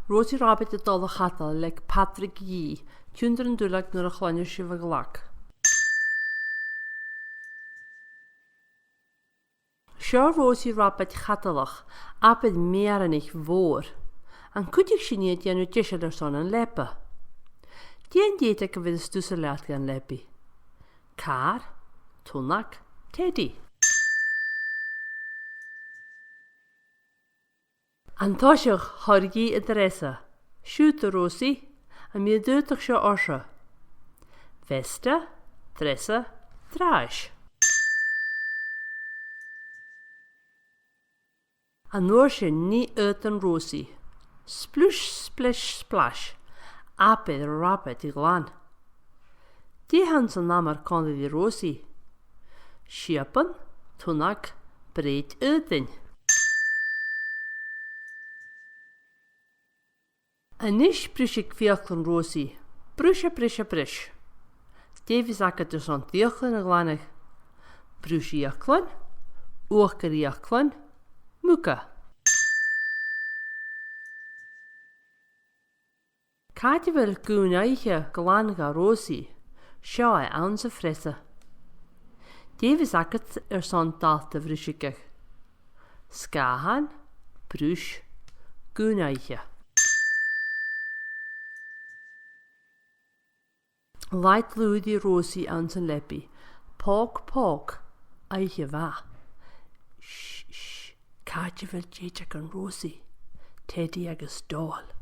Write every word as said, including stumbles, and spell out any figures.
Rosie Rabaid a' dol a chadal le Pàdraig G. Tionndaidh an duilleag nuair a chluinneas sibh an glag. Seo Rosie Rabaid chadalach, abair mearanaich mhòr. An cuidich sinn i a' dèanamh deiseil airson an leapa? Dè an t-aodach a bhios tusa a' leum dhan leabaidh? Càr, tunnag, teddy. An toiseach, thoir dhi an dreasa. Siuthad, a Rosie, am bi an t-aodach seo ortsa? Veasta, dreasa, drathais. An uair sin, nì aodann Rosie. Spluis, splis, splais. Abair rabaid ghlan. Dè th' anns an amar còmhla ri Rosie? Siabann, tunnag, breud aodainn. A-nis brisidh fiaclan Rosie. Bruis, a bris, a bris. Dè bhios agad airson d' fhiaclan a ghlanadh? Bruis fhiaclan, uachdar fhiaclan, muga. Càit a bheil guth-oidhche glan dha Rosie? Seo e anns a' phreasa. Dè bhios agad airson d' fhalt a bhriseadh? Sgàthan, bruis, guth-oidhche. Làidir ri Rosie anns an leabaidh. Pòg, pòg, oidhche mhath. Sh, sh, càit a bheil dèideagan Rosie? Teddy agus Dòmhnall.